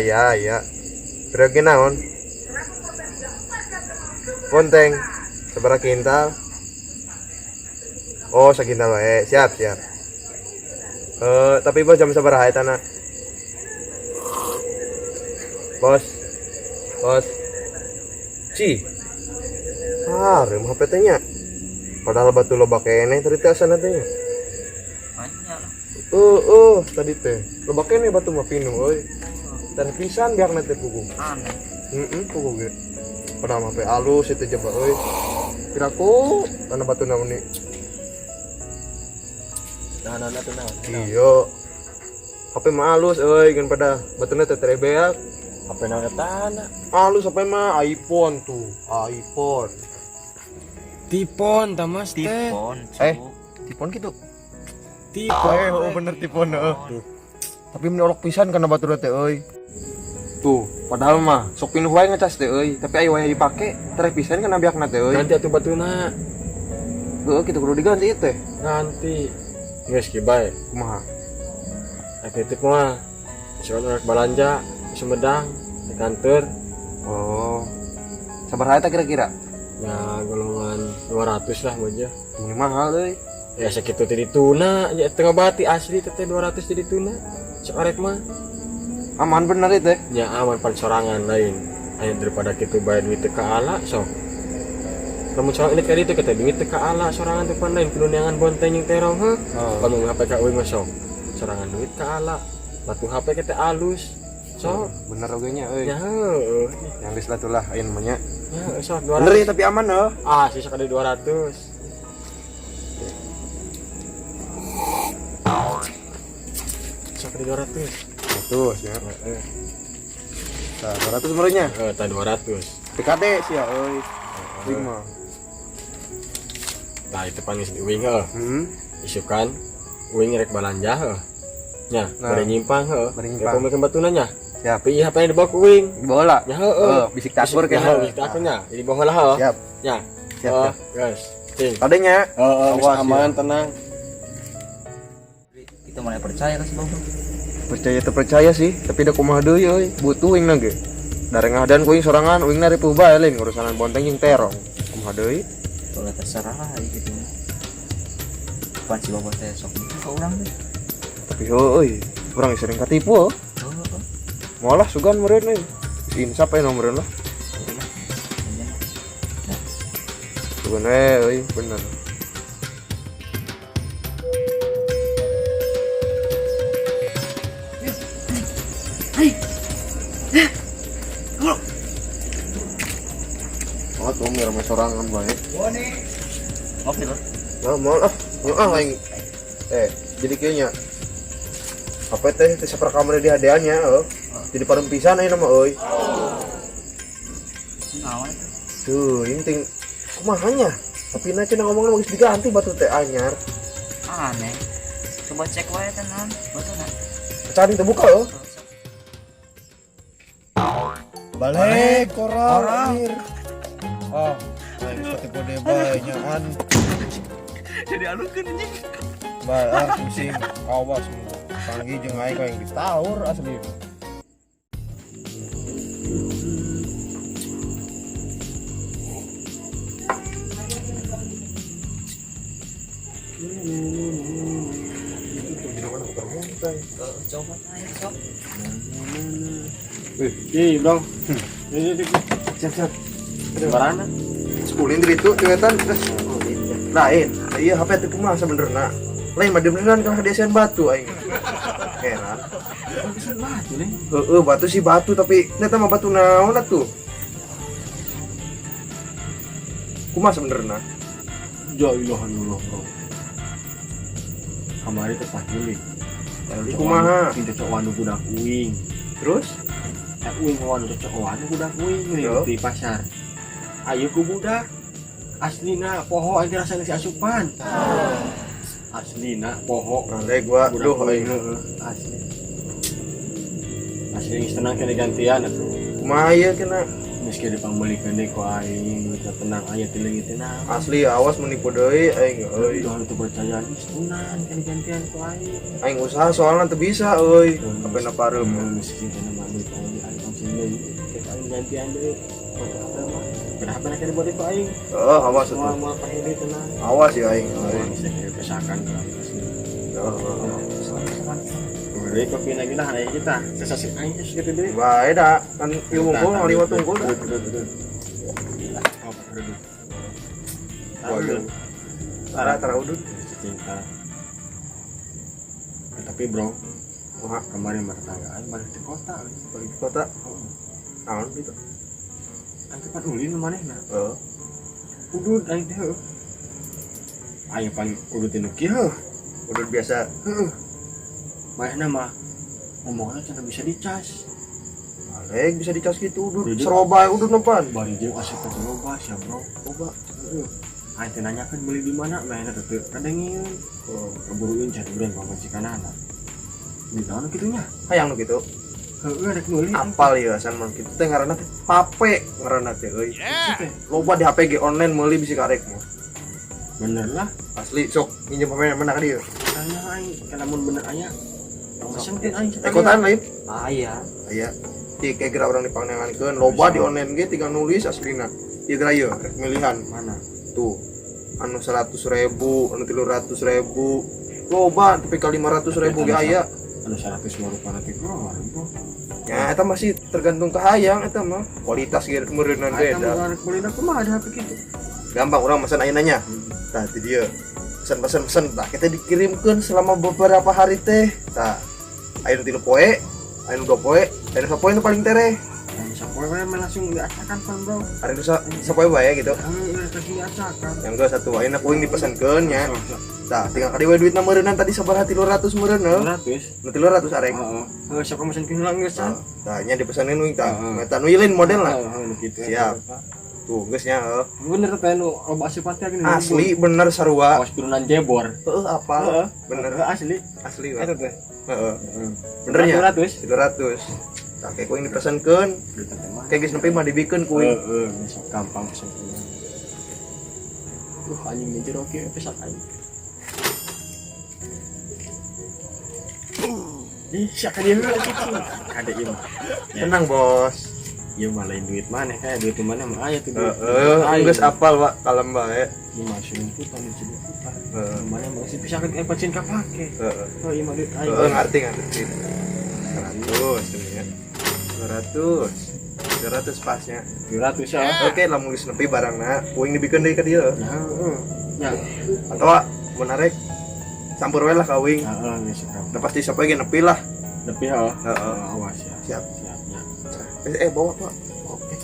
Aya, aya. Peryogi naon? Bonteng. Sabaraha kintal? Oh, sakintal wae. Siap, siap. Eh, tapi bos jam sabaraha eta na? Bos. Bos. Ci. Ah, rem HP teh nya. Padahal batu loba keneh tadi teh asana teh nya. Banyak lah. Tadi teh. Loba keneh batu mah pinuh euy. Dan pisan biar teh puguh. Aneh. Heeh, puguh ge. Padahal mah HP alus itu jaba euy. Kiraku tanah batu naon nih. Nah, nah, nah, nah. Iya. HP mah alus euy kan pada batuna teh terebeak. HP naon eta na? Alus HP mah iPhone tuh, iPhone. Tipon ta Mas teh. Tipon. Eh. Tipon gitu. Tipon. Eh, oh bener tipon heeh. Tapi menolok pisan karena batur teh euy. Tuh, padahal mah sok pinuh wae ngecas teh euy, tapi ayo wae dipake tereh pisan kana biakna teh euy. Ganti atuh batuna. Heuh, kitu kudu diganti ieu teh. Ganti. Geus ki bae. Kumaha? Rek nitip mah. Soalnya rek balanja di Sumedang di kantor. Oh. Sabaraha eta kira-kira? Ya golongan 200 lah aja. Ini mahal euy. Ya segitu teh dituna, ya tengah bati asli teh 200 teh dituna. Sok arek mah. Aman bener ieu teh. Ya aman pan sorangan lain. Aya daripada kitu bae duit teu kaala sok. Lamun sorangan ini kali itu kata duit teu kaala sorangan teh pan lain kudu neangan bonteng jeung terong heuh. Oh. Lamun HP ka euy mah sok. Sorangan duit kaala. Batu HP kita alus. Sok. Bener oge nya euy. Ya heueuh. Yang geus lah tuh lah aya namanya. Ya sok Bener 200. ya tapi aman heuh. Ah, sih sok ada 200. Sok ada 200. 200 ya. Heeh. Nah, 200 merenya. Heeh, tah 200. PKD sih ya euy. Lima. Nah, itu paling di uing heuh. Hmm. Isukan uing rek balanja heuh. Nya, Nah. bari nyimpang heuh. Bari nyimpang. Rek pemilikan batuna nya. Siap. Tapi HP nya dibawa ku uing. Dibawa lah. Nya heueuh. Oh, bisik takur Bisik- kayaknya. nya, bisik takur nya. Jadi bawa lah heuh. Siap. Nya. Siap, Oh, siap. guys. Cing. Tadanya. Heeh, geus Awas, aman, ya. tenang. Kita mulai percaya ke si Bobo. Percaya terpercaya sih, tapi da kumaha deui euy, butuh uing ge. Dari ngadan kuing sorangan, uing ripuh bae lain urusanan bonteng jeung terong. Kumaha deui? Boleh terserah lah gitu. Pan si Bobo teh sok ke urang teh. Tapi heueuy, urang sering katipu heuh. Heuh. Moal lah sugan meureun euy. Geus insaf aya meureun lah. Udah lah. Nah, Sugan we euy, bener. Oh, tuh ngira sorangan bae. Ngopi lah. Nah, mau ah, mau ah aing. Eh, jadi kayaknya apa teh teh sapar kamar di hadiahnya, heuh. Jadi parum pisan ayeuna mah euy. Naon itu? Tuh, ini ting kumaha nya? Tapi na cenah ngomongna geus diganti batu teh anyar. Aneh. Coba cek wae teh naon batuna. Cari teh buka heuh. Balik korang. Oh, aing geus katipu deui bae nyaan. Jadi alukeun anjing. Bae ah pusing. Awas panggih jeung aing aing ditaur asli. Coba aja sok. Ih, Bro. Ini ini. Siap, siap. Barana. Sekulin dari itu cuetan terus lain. Iya HP teh kumaha sebenerna. Lain mah beneran kalau hadiah batu aing. Heran. Batu nih. Heeh, batu sih batu tapi eta mah batu naon atuh? Kumaha sebenerna? Ya ilah Allah, Bro. Kamari teh pahiling. Kumaha? Cocok wanu budak uing. Terus? Uing wanu cocok wanu budak uing Yo. di pasar. Ayo ku budak. Aslina poho aing rasa si asupan. Aslina poho. Male gua Budak duh uing aing. heeh, asli. Asli geus tenang kena gantian atuh. Kumaha ieu kena? Geus kieu dipangmeulikeun deui ku aing, duitna tenang aya ti leungit teh nah. Asli awas menipu deui aing euy. Udah teu percaya geus tenang kan digantian ku aing. Aing usaha soalnya teu bisa euy. HP na pareum. Geus kieu teh mah duit aing di aing pancen deui. Kayak aing gantian deui. Foto HP mah. Beda HP na kene buat ku aing. Heeh, awas Moal atuh. moal pahe deui tenang. Awas ya aing euy. Bisa kayak pesakan ke aing asli. Heeh. Beli kopi lagi lah hari kita. Sesasi aing geus gitu deui. Bae da kan ieu wungkul ngaliwat unggul da. Oh, duduk. Waduh. Tara tara udud. Cinta. Tapi bro, Wah, kemarin mah tetangga aing balik ke kota. Euy. balik ke kota. Heeh. Naon gitu. Aing teh pan ulin manehna. Heeh. Udud aing teh heuh. Aing pan udud teh nu kieu heuh. Udud biasa. Heeh. Manehna mah ngomongna cenah bisa dicas. Balik bisa dicas gitu udud. Jadi- Seroba udud nempan. Bari jeung asup ka loba sia bro. Loba. Heeh. Aing teh nanyakeun beli di mana, manehna teh teu kadengeun. Oh. Keburuin cari brand pamajikanana. Di naon kitu nya? Hayang nu kitu. Heeh, rek meuli. Apal ya san mun kitu teh ngaranna teh pape ngaranna teh euy. Itu teh. Loba di HP ge online meuli bisi karek mah. Bener lah. Asli sok minjem HP mana ka dieu. Tanya aing, kalau mun bener aya. Pesenkeun aing sekalian. Ikutan lain. Aya. Aya. Ieu kayak geura urang dipangnangankeun loba di online ge tinggal nulis aslina. Ieu geura ieu rek milihan. Mana? Tuh. Anu 100.000, anu 300.000. Loba tapi ka 500.000 ge aya. Anu 100 mah rupana teh keluar, bro. Ya eta masih tergantung ke hayang eta mah. Kualitas ge meureunnan Eta beda. mah rek meulina kumaha ada HP kitu. Gampang urang mesen ayeuna nya. Tah di dieu. Pesan pesan pesan tah kita dikirimkeun selama beberapa hari teh. Tah aya nu 3 poe, aya nu 2 poe, aya nu sapoe nu paling tereh. Dan sapoe we mah langsung diacakan pan, bro. Ari nu sapoe bae gitu. Heeh, langsung diacakan. Yang ke satu ayeuna kuing dipesankeun nya. Sok, sok. Tah tinggal kadi we duitna meureunnan tadi sabaraha 300 meureun heuh. 200. Nu 300 arek. Heeh. Heeh, sok mesenkeun heula geus ah. Tah nya dipesanin wing tah. Heeh. Eta nu ieu model lah. Heeh, nu kitu. Siap. Tuh geus nya heuh. Bener teh nu loba asupan teh gini. Asli bener sarua. Awas turunan jebor. Heeh apa? Heeh. Bener Heeh, asli. asli Eta Pak. teh. Heeh. Heeh. Bener nya? 200. 300. Tah kayak kuing dipesankeun, Duit teh mah. kayak geus nepi mah dibikeun kuing. Heeh, besok gampang pesenkeun. Anjing ini jero kieu pesak aing. Ih, sia ka dieu heula kitu. Kade ieu mah. Ya. Tenang, Bos. Ieu mah lain duit maneh kayak duit maneh mah aya tuh duit. Heeh, geus apal, Pak, kalem bae. Ieu mah serumputan, serumputan. Heeh. Maneh mah geus dipisahkeun eh pacin kapake. Heeh. Oh, ieu mah duit aing. Heeh, ngerti ngerti. 100 ini ya. 200. 200 pasnya. 200 ya. Oke, lamun geus nepi barangna, kuing dibikeun deui ka dieu. Ya, heeh. Ya. Atawa mun arek campur we lah ka uing. Heeh, geus gampang. Udah pasti siapa ge nepi lah. Nepi heeh. Heeh. Awas ya. Siap. Siap ya. Bawa, Pak. Oke.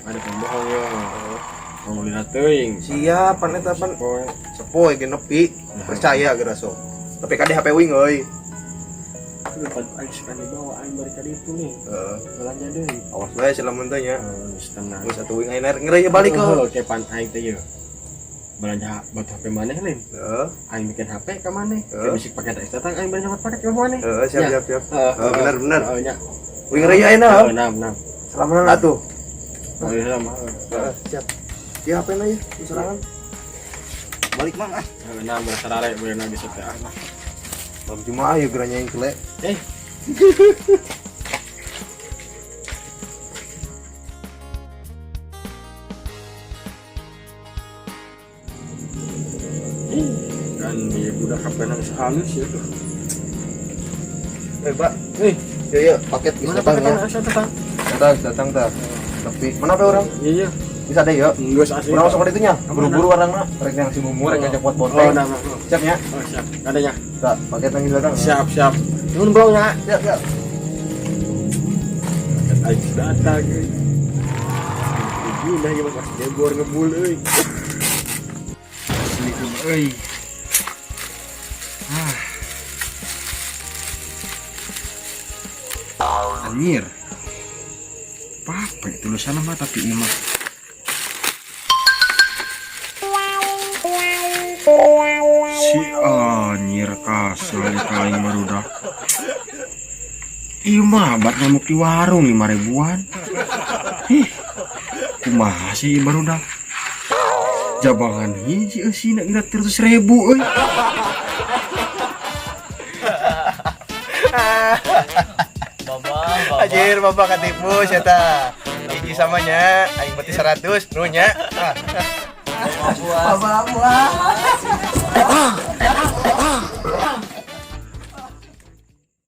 Ada pembohong ya. Ngomong lina teuing. Siap, pan eta pan Poe. sepoe ge nepi, percaya geura sok. Tapi kade HP wing euy. Itu pan aing suka dibawa aing bari ka ditu nih. Heeh. Belanja deui. Awas bae si lamun teh nya. Heeh, geus tenang. Geus atuh wing ayeuna ngeri balik ke. Heeh, oke pan aing teh yeuh. Belanja buat HP maneh lain. Heeh. Aing bikin HP ka maneh. Heeh. Teu bisa pakai tak datang aing belanja paket ka maneh. Heeh, siap Ya. siap siap. Heeh, Heeh, bener bener. Heeh, nya. Wing ngeri ayeuna. Heeh, enam enam. Salaman atuh. Oh, iya mah. Heeh, siap. Ya HP na ya, serangan. Balik mang ah. Heeh, enam berasa rare beuna bisa teh ah. Malam Jumat ayo geranya yang kele. Eh, kan di budak HP nang halus ya tuh. Eh, Pak. Eh, Yo yo, paket bisa mana datang ya. paketan asa datang? Datang, datang tah. Tapi mana pe orang? Iya, iya. Bisa deh yo. Geus asli. Urang masuk ke ditunya. Kemana? Buru-buru orang mah. Rek yang si mumu, rek ngajak buat Oh, bonteng. nah, nah, nah. Siap nya? Oh, siap. Adanya. Tah, paket yang datang. Siap, siap. Nuhun bro nya. Siap, siap. Paket aing datang euy. Gila ieu mah pas jebor ngebul euy. Asli ieu mah euy. Ah. Anjir. Apa tulisannya mah tapi ieu mah. Si anjir kasel kain barudak. Ieu mah obat nyamuk di warung 5 ribuan. Ih, kumaha sih barudak? Jabangan hiji eusina geura 300 ribu euy. Babang, babang. Anjir, bapak katipu sia tah. Hiji samanya aing berarti 100 nu nya. Ah. Bapak puas. Bapak puas.